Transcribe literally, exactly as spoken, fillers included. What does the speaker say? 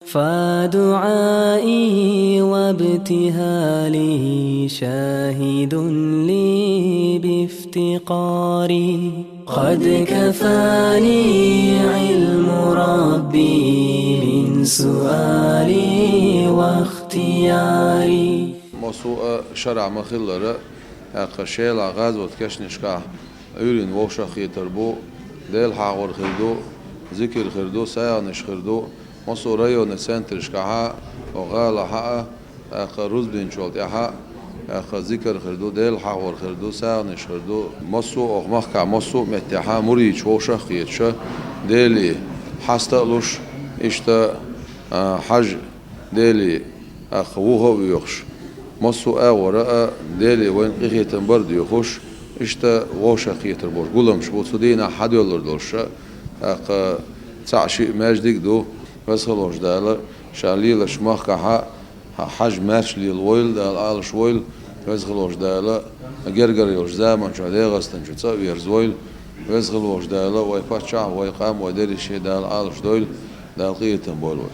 فدعائي وابتهالي شاهد لي بافتقاري. قد كفاني علم ربي من سؤالي واختياري. Массо а шарӀа ма-хиллара, тӀаккха шелахь гӀазот кешнашкахь Ӏуьйранна вовшахкхетар бу, Дела хьагӀор хир ду, зикар хир ду, сагӀанаш хир ду, массо а районан центрашкахьа, оха гӀалахьа а, тӀаккха рузбанчул тӀаьхьа, тӀаккха зикар хир ду, Дела хьагӀор хир ду, сагӀанаш хир ду. Массо а оха махкахь, массо а меттехьа муридаш вовшахкхеташ, Деле хьаста а луш, иштта, а, хьажа Деле, тӀаккха вуха а воьхуш, массо а агӀора а Деле вайна къинхетам бар а доьхуш, иштта вовшахкхетар болуш гуламаш бу цу дийнахь хьадоьллур долуш а, тӀаккха цхьаъ-шиъ маьждиг а ду, Веза хилла волчу Дала ша лелачу махкахьа хьа-, хьажа маьрша лелавойла, Дала Ӏалашвойла, Веза хилла волчу Дала гергара йолчу заманчохь ДегӀастан чу цӀа а верзавойла, Веза хилла волчу Дала вай паччахь а, вай къам а, вай дерриге а Дала Ӏалашдойла, Дала къинхетам бойла вайх.